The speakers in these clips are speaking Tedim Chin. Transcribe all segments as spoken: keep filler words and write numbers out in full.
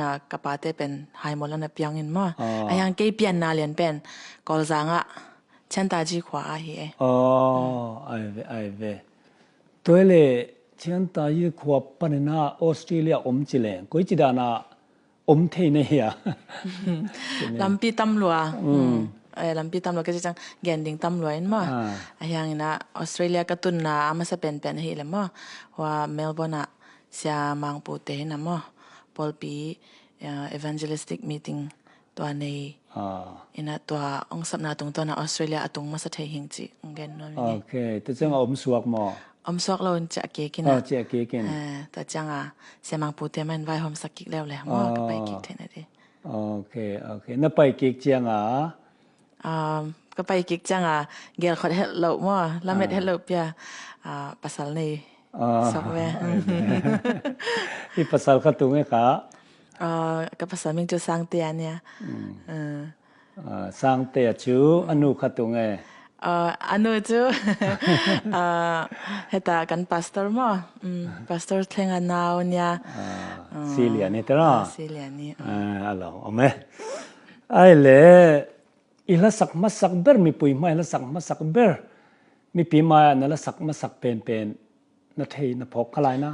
na ka pate pen Haimual ah na piang in maw. Ah. Ahi hang kei pianna lian pen Kawlzang ah Chiantaji khua ah hi e. Oh, ai ve, ai ve. Tua hi leh Chiantaji khua panin ah Australia om ci leng koi ci dan ah om thei na hi a? Lampi tam lua. Mm. Mm. Eh, lampi tam lua ka ci ciang gen ding tam lua in maw. Ah. Ahi hangin ah Australia ka tunna a masa penpen ahi leh maw, hua Melbourne ah Sia Mang Pu te in ah maw, pawlpi, eh, evangelistic meeting tua nei. Ah. In ah tua hong sapna tungtawn ah Australia a tung masa thei hing ci hong gen nuam ing e. Ok, tua ciang a om suak maw? Om suak lo in ciah kik in ah. Ah, ciah kik in. Eh, tua ciang a Sia Mang Pu te mah in vaihawmsak kik leuleu maw, ka pai kik theihna ding. Ok, ok. Na pai kik ciang a? Um, ka pai kik ciang a gelkhawm het loh maw, lamet het loh pia, ah, pasal nei suak ve. Hih pasal khat tung e kha? Ah, ka pasal min cu Sangte a nia. Mm. Ah. Ah, Sangte a cu a nu khat tung e? Ah, a nu cu, ah, heta kan pastor maw. Mm, Pastor Thleng a nau nia. Ah, ah, Silian hi te lo. Ah, Silian hi, ah. Ah, a lo om e. Ai le, i lasak masak ber, mipui mai lasak masak ber, mipi mai na lasak masak penpen na thei na phawk kha lai na?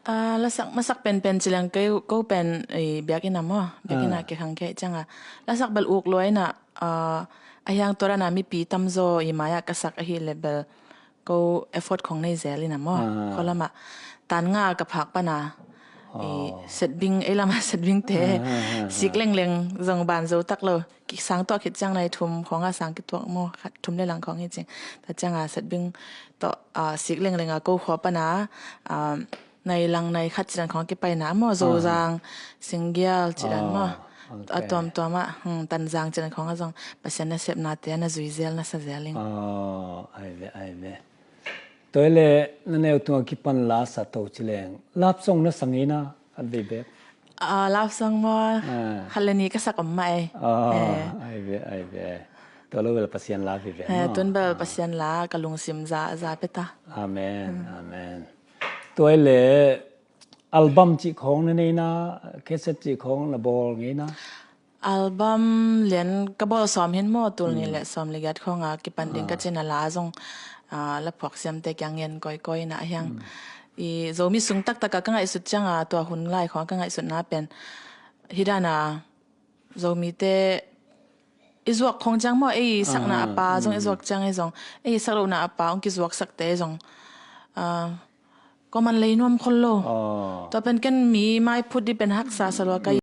Ah, lasak masak penpen ci leng kei, ko pen i biakinn ah maw, biakinn ah kikhang kei ciang a lasak bel uk lua in ah, ah, ahi hang tua dan a mipi tamzaw i mai ah ka sak ahi leh bel ko effort khong nei zel in ah maw. Ah. Khualam ah tan nga ka phak pan a, i setbing, ei lam ah setbing te, ah, ah, ah, sik lengleng zong ban zo tak lo. Kisang tuah khit ciang nai thum khong a sang kituak maw, khat thum le lang khong hi cing. Tua ciang a setbing tawh, ah, sik lengleng a ko khua pan a, ah, nai lang nai khat cidan khong a kipaina maw, ah, Zozang, Singgial cidan maw. Ah, ok. A tuamtuam ah, hmm, Tanzang cidan khong a zong Pasian nasepnate a na zui zel, na sa zel ing. Ah, ai ve, ai ve. Tua hi leh na neu tungah kipan la sa to ci leng love song na sa ngei na, khat vei bek? Ah, love song maw? Ah. Khat le nih ka sak om mah e. Ah, eh, ai ve, ai ve. Tua lo bel Pasian la vive, eh, maw? Tun bel, ah, Pasian la ka lungsim za, za pia ta. Amen, hmm, amen. Tua hi leh album cih khawng na nei na, cassette cih khawng na bawl ngei na? Album lian ka bawl sawm hi maw, tul nih, hmm, le sawm le giat khawng a kipan ding ka, ah, cih na la zong, ah, la phuak siamte kiang ngen kawikawi in ah ahi hang. Hmm. I Zomi sung taktak a ka ngaihsut ciang a, tua hun lai khawng a ka ngaihsutna pen hi dan a Zomite i zuak khong ciang maw, ei sakna a pa zong i zuak ciang ei zong, ei sak lohna a pa hong kizuaksakte zong, ah, kuaman lei nuam khol lo. Ah. Tua pen ken mi mai phut dih pen haksa sa lua ka hi.